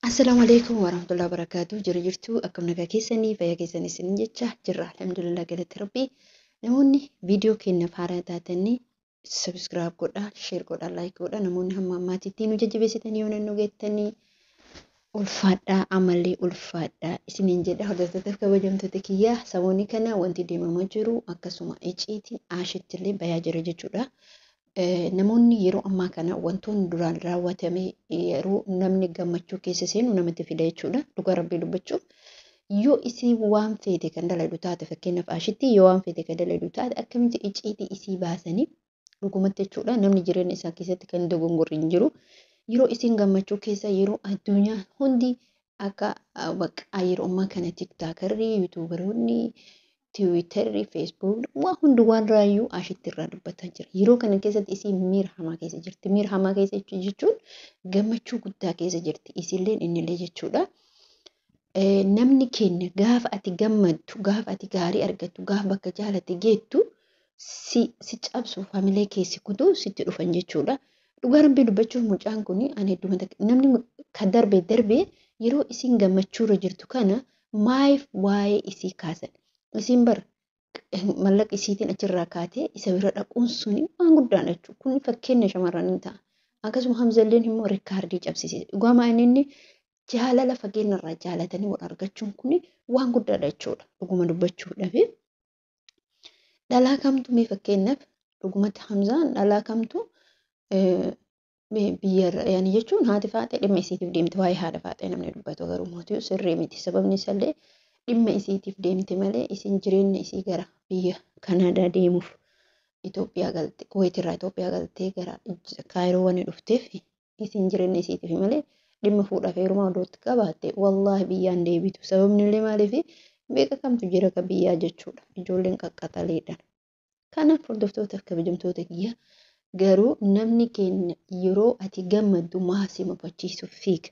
Assalaamu alaikum warahmatullahi wabarakatuh. Jira jirtu akkam nagaa keessanii fayyaa keessanii isin jecha jirra. Alhamdulillah galata rabbii. Namoonni viidiyoo keenyaaf haaraa taatanii subscribe godhaa, share godhaa, like godhaa. Namoonni hamma ammaatitti nu jajjabeessitanii yoo nu geettanii ulfaadhaa ammallee ulfaadhaa isiniin jedha. Hordoftoota kabajamtoota kiyyaa saboonni kana wanti deemamaa jiru akkasuma iciitiin aashittillee bayaa jira jechuudha. Namoonni yeroo ammaa kana wantoonni duraan raawwatame yeroo namni gammachuu keessa seenu namatti fida jechuudha. Dhugaa rabbii dubbachuuf yoo isii waan feete kan dalagdu taate fakkeenyaaf ashitti yoo waan feete kan dalagdu taate akkamitti icciitii isii baasanii dhugumatti jechuudha. Namni jireenya isaa keessatti kan dogongorri hin jiru. Yeroo isiin gammachuu keessa yeroo addunyaa hundi akka baqqaa yeroo ammaa kana tiktaakarri, yuutuubaroonni, tiwiitarri, feesbuukni waa hundi waan raayyuu ashitti irraa dubbataa jira. Yeroo kana keessatti isiin miira hamaa keessa jirti. Miira hamaa keessa jechuun gammachuu guddaa keessa jirti. Isilleen innillee jechuudha. Namni keenya gaafa ati gammaddu, gaafa ati gaarii argattu, gaafa bakka jaalatte geettu si cabsuuf hamilee keessi kutuu sitti dhufan jechuudha. Dhugaa rabbii dubbachuuf mucaan kun ani hedduu namni kan darbee darbee yeroo isiin gammachuurra jirtu kana maaliif waa'ee isii kaasan? Isiin bar mallaqa isiitiin achirraa kaatee isa bira dhaquun suni waan guddaadha jechuudha. Kun fakkeenya shamarranii ta'a. Akkasuma Hamzalleen immoo rikkaardii cabsisiise. Dhugamaa inni jaalala fageenyarraa jaalatanii wal argachuun kun waan guddaadha jechuudha. Dhuguma dubbachuudhaaf. Dhalaa kamtu mee fakkeenyaaf dhugumatti Hamzaan dhalaa kamtu biyyarra yaani jechuun haati faaxee dhimma isiitiif deemte waa'ee haadha faaxee namni dubbatu garuu mootii sirrii miti. Sababni isaallee dhimma isiitiif deemte malee isin jireenya isii gara biyya Kanaadaa deemuuf Itoophiyaa galte Kuweetirraa Itoophiyaa galtee gara Kaayiroo waan dhufteef isin jireenya isiitiif malee dhimma fuudhaaf heerumaa odootti qabaatte wallaahi biyyaan deebitu. Sababni illee maaliif beeka kamtu jira ka biyyaa jechuudha. Ijoolleen qaqqaxaleedha. Kanaaf hordoftootaaf kabajamtoota kiyya garuu namni keenya yeroo ati gammaddu maasii mufachiisuuf fiiga.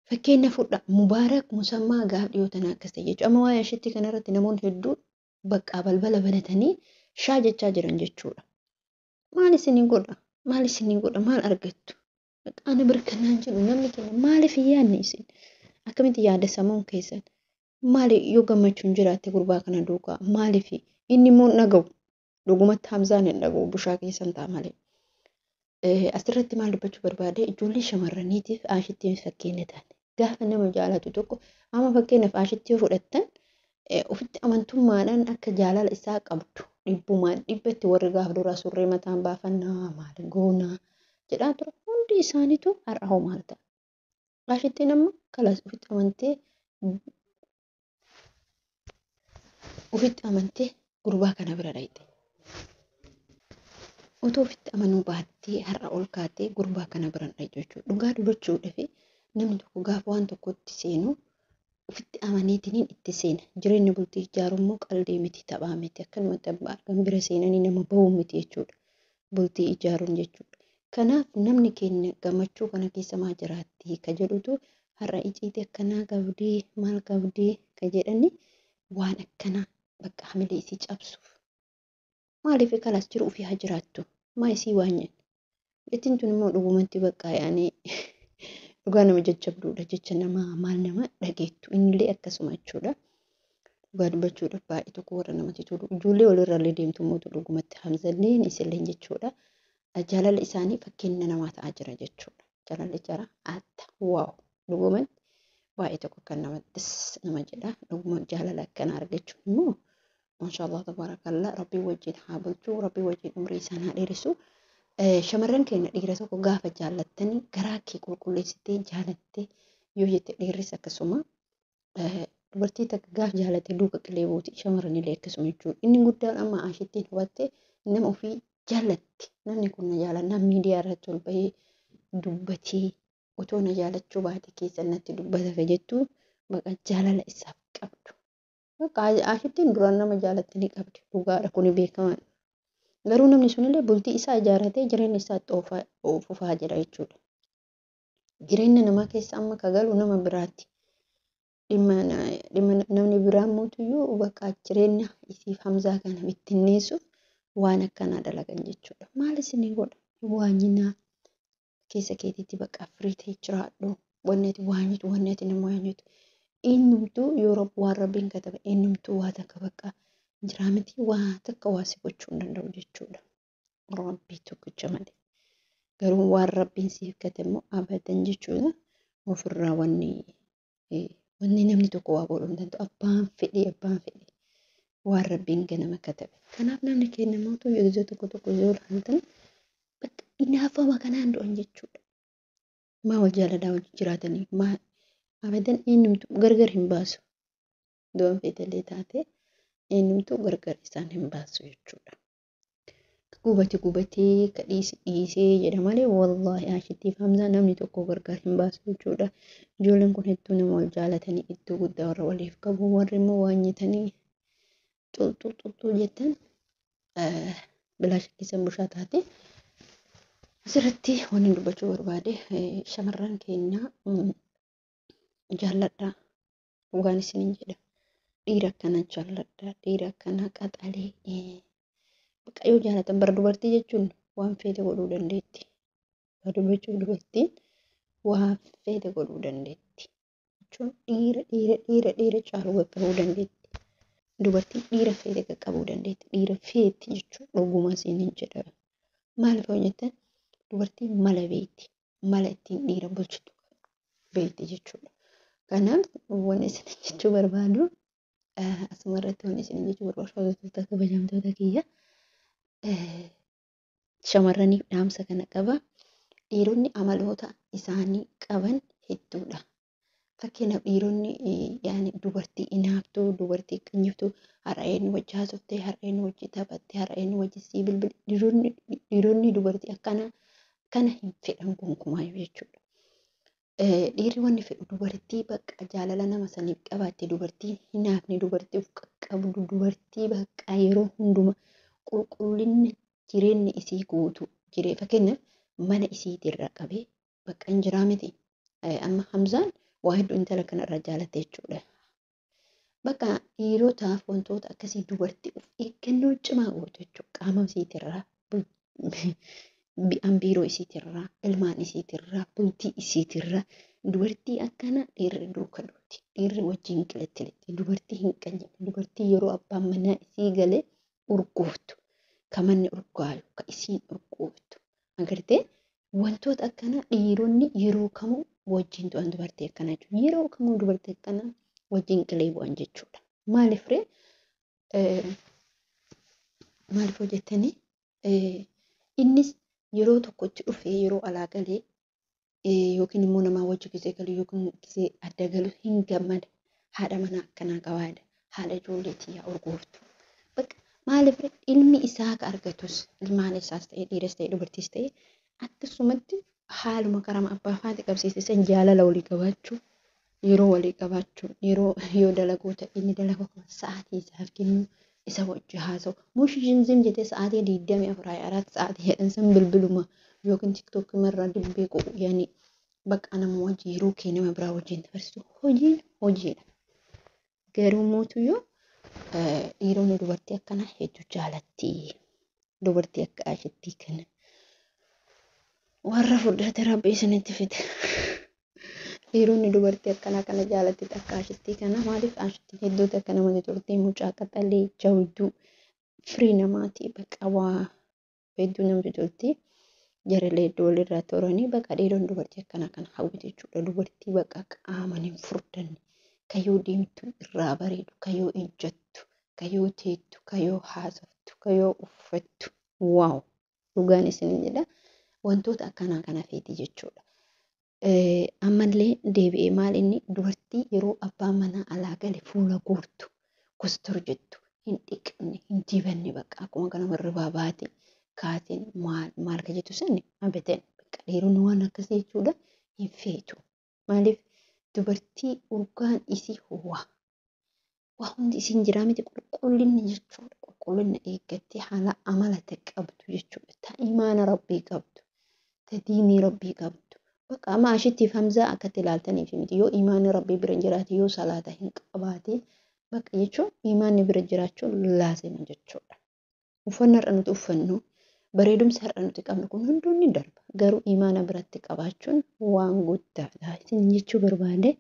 Fakkeenya fudha Mubaarak Musammaa gaaf dhiyoo tana akkas ta'e jechuudha. Amma waa'ee ashitti kanarratti namoonni hedduun baqqaa balbala banatanii shaa jechaa jiran jechuudha. Maal isinii godha? Maal isinii godha? Maal argattu? Ana birkanaan jedhu namni keenya maaliif hin yaadne isin? Akkamitti yaada sammuun keessan? Maali yoo gammachuun jiraatte gurbaa kana duukaa? Maaliif inni immoo hin dhaga'u? Dhugumatti Hamzaan hin dhaga'u bushaa keessan ta'a malee. Asirratti maal dubbachuu barbaade ijoollee shamarraniitiif ashittiin fakkeenya taate. Gaafa nama jaalatu tokko amma fakkeenyaaf ashitti yoo fudhattan ofitti amantummaadhaan akka jaalala isaa qabdu dhibbumaan dhibbatti warri gaafa duraa surree mataan baafannaa maal goonaa jedhaa ture hundi isaaniitu har'a hoo maal ta'a. Ashittiin amma kalaas ofitti amantee gurbaa kana bira dhayite. Otoo ofitti amanuu baattee har'a ol kaatee gurbaa kana bira dhayite jechuudha. Dhugaa dubbachuudhaaf namni tokko gaafa waan tokkotti seenu ofitti amaneetiniin itti seena. Jireenya bultii ijaaruu immoo qaldii miti taphaa miti akkanumatti abbaa argan bira seenanii nama bahuu miti jechuudha. Bultii ijaaruun jechuudha. Kanaaf namni keenya gammachuu kana keessa maa jiraatti ka jedhutu har'a iciitii akkanaa qabdii maal qabdii ka jedhani waan akkanaa bakka hamilee isii cabsuuf. Maaliif kalaas jiru ofii haa jiraattu? Maa isii waan nyaanne? Ittiin tun immoo dhugumatti bakka yaanii dhugaa nama jajjabduudha jecha nama maal nama dhageettu innillee akkasuma jechuudha. Dhugaa dubbachuudhaaf baay'ee tokko warra namatti tolu. Ijoollee walirra illee deemtu immoo dhugumatti Hamzalleen isilleen jechuudha. Jaalalli isaanii fakkeenya namaa ta'aa jira jechuudha. Jaalalli jara atta waaw dhugumatti baay'ee tokko kan namattis nama jedha. Dhuguma jaalala akkanaa argachuun immoo maashaallah tabaarakallaa rabbii wajjin haa bulchuu rabbii wajjin umrii isaan haa dheeressu. Shamarran keenya dhiira tokko gaafa jaallattanii garaa kee qulqulleessitee jaalattee yoo jette dhiirris akkasuma dubartii takka gaafa jaalatte duuka qilee buuti shamarran illee akkasuma jechuudha. Inni guddaan amma ashittiin hubatte nama ofii jaallatti namni kun na jaalannaa miidiyaa irratti ol bahee dubbatee otoo na jaalachuu baate keessa natti dubbata ka jettu baqa jaalala isaaf qabdu. Bakka ashittiin duraan nama jaalatte ni qabdi dhugaadha kuni beekamaadha. Garuu namni sunillee bultii isaa ijaarratee jireenya isaa fufaa jira jechuudha. Jireenya namaa keessa amma ka galu nama biraati. Dhimma namni biraa mootuyyuu bakka jireenya isiif Hamzaa kana bittinneessuuf waan akkanaa dalagan jechuudha. Maal isinii godha? Waanyinaa keessa keetiitti bakka firii ta'e jiraadhu. Wanni ati waa nyaatu, wanni ati nama waa nyaatu. Eenyumtuu yoo waan rabbiin katabe eenyumtuu waa takka bakka jiraa miti waa takka waa si gochuu hin danda'u jechuudha. Rabbii tokkicha malee. Garuu waan rabbiin siif katabe immoo abadan jechuudha. Ofirraa wanni wanni namni tokko waa godhuu hin danda'u. Abbaan fedhee abbaan fedhee waan rabbiin ganama katabe. Kanaaf namni keenya mootu yeroo tokko tokko yoo ilaaltan bakka inaafama kanaan du'an jechuudha. Maa wal jaalalaa wal jiraatanii maa abadan eenyumtu gargar hin baasu. Du'an feetallee taate eenyumtu gargar isaan hin baasu jechuudha. Gubate gubatee ka dhiise dhiisee jedha malee wallaahi Aashittiif Hamzaa namni tokko gargar hin baasu jechuudha. Ijoolleen kun hedduu nama wal jaalatanii iddoo guddaa warra waliif qabu warri immoo waan nyatanii xuxxuu xuxxuu jettan bilaasha keessan bushaa taate. Asirratti wanni dubbachuu barbaade shamarran keenya jaalladhaa dhugaan isiniin jedha. Dhiira akkana jaalladhaa dhiira akkana qaxalee bakka yoo jaalatan bara dubartii jechuun waan feete godhuu dandeetti. Waa dubbachuuf dubartiin waan feete godhuu dandeetti. Jechuun dhiira dhiira dhiira dhiira caalu qaqqabuu dandeetti. Dubartiin dhiira feete qaqqabuu dandeetti. Dhiira feeti jechuun dhuguma isiniin jedha. Maaliif yoo jettan dubartiin mala beekti. Mala ittiin dhiira bulchitu beekti jechuudha. Kanaaf wanni isin jechuu barbaadu asuma irratti wanni isin jechuu barbaadu hordoftoota kabajamtoota kiyya shamarraniif dhaamsa kana qaba. Dhiironni amaloota isaanii qaban hedduudha. Fakkeenyaaf dhiironni yaani dubartii inaaftuu, dubartii qanyiftuu, har'a eenyu wajji haasoftee, har'a eenyu wajji taphattee, har'a eenyu wajji sii bilbile. Dhiironni dubartii akkana kana hin fedhan gonkumaayyuu jechuudha. Dhiirri wanni fedhu dubartii bakka jaalala nama saniif qabaatte, dubartii hinaafne, dubartii of qaqqabdu, dubartii bakka yeroo hunduma qulqullinni jireenya isii guutu jiree fakkeenyaaf mana isiitirraa qabee bakka hin jiraa miti. Amma Hamzaan waa hedduu intala kanarraa jaalate jechuudha. Bakka dhiirotaaf wantoota akkasii dubartii of eeggannoo cimaa gootu jechuudha. Qaama isiitirraa, biiroo isiitirraa, ilmaan isiitirraa, bultii isiitirraa dubartii akkana dhiirri duuka duuti. Dhiirri wajjin qilatti lixxi. Dubartii hin qanyine. Dubartii yeroo abbaan manaa isii galee urgooftu. Ka manni urgaayu, ka isiin urgooftu. Agartee wantoota akkanaa dhiironni yeroo kamuu wajjin du'an dubartii akkanaa jechuudha. Yeroo kamuu dubartii akkanaa wajjin qilee bu'an jechuudha. Maaliif ree? Maaliif hojjettanii? Innis yeroo tokkotti dhufee yeroo alaa galee yookiin immoo namaa wajji gisee galu yookiin gisee adda galu hin gammada. Haadha manaa akkanaa qabaadha. Haadha ijoollee tiyyaa urgooftu. Bakka maaliif ree? Ilmi isaa ka argatus ilmaan isaas ta'e dhiiras ta'e dubartiis ta'e akkasumatti haaluma karama abbaa faati qabsiisisan jaalala walii qabaachuu yeroo walii qabaachuu yeroo yoo dalaguu ta'e inni dalaguu qaba sa'aatii isaaf kennu isa wajji haasa'u mushi zimzim jettee sa'aatii 24 24 sa'aatii jedhan san bilbiluma yookiin tiktookii marraa dibbee qu'u yaani bakka nama wajji yeroo kee nama biraa wajjin dabarsitu hojiin hojiidha. Garuu mootuyyuu dhiironni dubartii akkanaa hedduu jaalatti. Dubartii akka Aashittii kana. Warra furdate rabbi isinitti fide. Dhiironni dubartii akkanaa kana jaalatti akka Aashittii kana maaliif Aashittiin hedduutu akka namatti turte mucaa qaxalee jabduu firii namaati bakka waa hedduu namatti tolti. Jaralee hedduu walirraa turanii bakka dhiironni dubartii akkanaa kana hawwite jechuudha. Dubartii bakka qaamaan hin furdanne kayyoo deemtu irraa bareedu kayyoo ejjattu kayyoo teettu kayyoo haasoftu kayyoo uffattu waaw dhugaan isinin jedha. Wantoota akkanaa kana feeti jechuudha. Ammallee deebi'ee maal inni dubartii yeroo abbaan manaa alaa gale fuula guurtu kostor jettu hin dhiqne hin dibanne bakka akkuma kana hirribaa baate kaateen maal maal ka jettu sani abadan bakka dhiironni waan akkasii jechuudha hin feetu. Maaliif dubartii urgaan isii ho'aa waa hundi isiin jiraa miti qulqullinni jechuudha. Qulqullina eeggattee haala amala ta'e qabdu jechuudha. Ta imaana rabbii qabdu. Ta diinii rabbii qabdu. Bakka amma Aashittiif Hamzaa akkatti ilaaltaniif miti yoo imaanni rabbii bira jiraate yoo salaata hin qabaatin bakka jechuun imaanni bira jiraachuun laazima jechuudha. Uffanna har'a nuti uffannu Bareedumsi har'a nuti qabnu kun hunduu ni darba. Garuu imaana biratti qabaachuun waan guddaadha. Isin jechuu barbaade.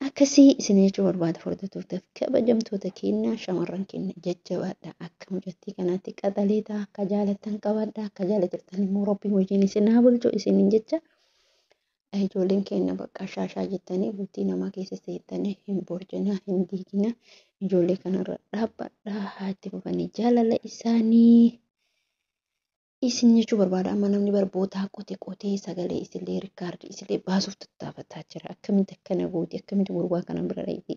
Akkasii isin jechuu barbaada hordoftoota kabajamtoota keenya shamarran keenya jajjabaadha. Akka mucattii kanaatti qaxalee ta'a. Akka jaalattan qabadha. Akka jaalattan immoo Rabbiin wajjin isin haa bulchu isiniin jecha. Ijoolleen keenya bakka shaashaa jettanii bultii namaa keessa seentanii hin borjinaa hin diiginaa. Ijoollee kanarra dhaabbadhaa haa itti fufanii jaalala isaanii. Isin jechuu barbaada amma namni barbootaa qote qotee sagalee isillee rikaardii isillee baasuuf tattaafataa jira. Akkamitti akkana gooti akkamitti gurbaa kana bira dhaqxi.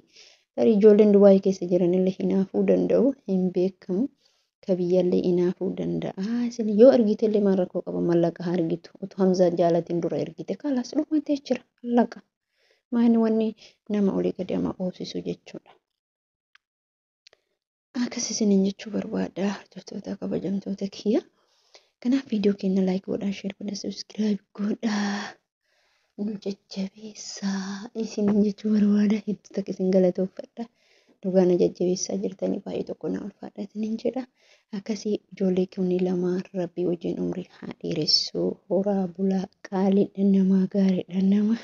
Tarii ijoolleen Dubaayii keessa jiranillee hinaafuu danda'u hin beekamu. Ka biyyallee hinaafuu danda'a. Isin yoo ergitellee maal rakkoo qaba mallaqa haa ergitu. Utuu Hamzaan jaalatiin dura ergite kalaas dhumatee jira mallaqa. Maani wanni nama olii gadi ama oofsisu jechuudha. Akkas isiniin jechuu barbaada hordoftoota kabajamtoota kiyya. Kanaaf viidiyoo keenya like godhaa, share godhaa, subscribe godhaa. Nu jajjabeessaa isiniin jechuu barbaada. Hedduu takka isin galatoomfadha. Dhugaa na jajjabeessaa jirtanii baay'ee tokko na ulfaadha isiniin jedha. Akkasii ijoollee kunni lamaan rabbii wajjin umrii haa dheeressu. Horaa bulaa qaaliidha namaa gaariidha nama.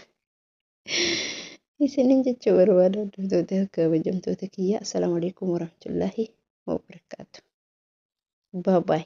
Isiniin jechuu barbaada hordoftoota kabajamtoota kiyya. Assalaamu alaikum warahmatullaahi wabarakaatu. Bye bye.